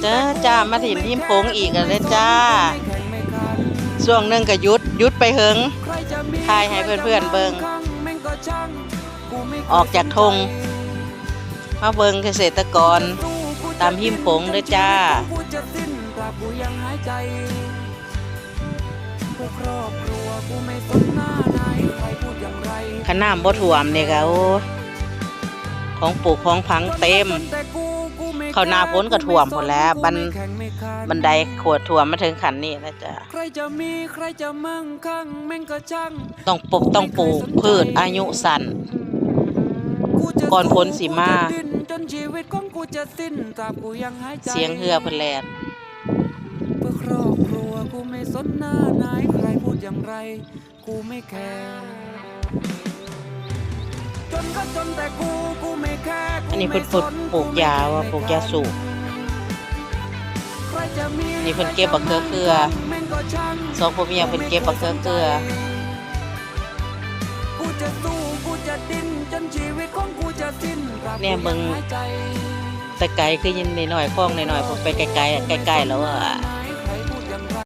ເດີຈ້າ ມາຫຼິ້ນຮິມໂຂງອີກແລ້ວເດີຈ້າ. ຊ່ວງໜຶ່ງກໍຢຸດ ຢຸດໄປເຫິງ ຖ່າຍໃຫ້ເພື່ອນໆເບິ່ງ. ອອກຈາກທົ່ງ ມາເບິ່ງກະເສດຕະກອນຕາມຮິມໂຂງເດີຈ້າ. ຄັນນ້ຳບໍ່ຖ້ວມນີ້ກະ ໂອ້ ຂອງປູກຂອງຝັງເຕັມ. ເຂົ້າໜ້າຝົນກະຖ້ວມພຸ້ນແຫຼະ ບັນ ບັນໄດຂົວຖ້ວມມາເຖິງຂັ້ນນີ້ແລ້ວຈ້າ. ຕ້ອງປູກ ຕ້ອງປູກພືດອາຍຸສັ້ນ ກ່ອນຝົນຊິມາ. ສຽງເຮືອເພິ່ນແລ່ນ. ອັນນີ້ເພິ່ນປູກ ປູກຢາວ່າ ປູກຢາສູບ. ນີ້ເພິ່ນເກັບບັກເຂືອເຄືອ ສອງຜົວເມຍເພິ່ນເກັບບັກເຂືອເຄືອ. ແນມເບິ່ງແຕ່ໄກຄືຍັງນ້ອຍໆ ຄອງນ້ອຍໆ ໄປໄກໆ ໃກ້ໆແລ້ວວ່າ.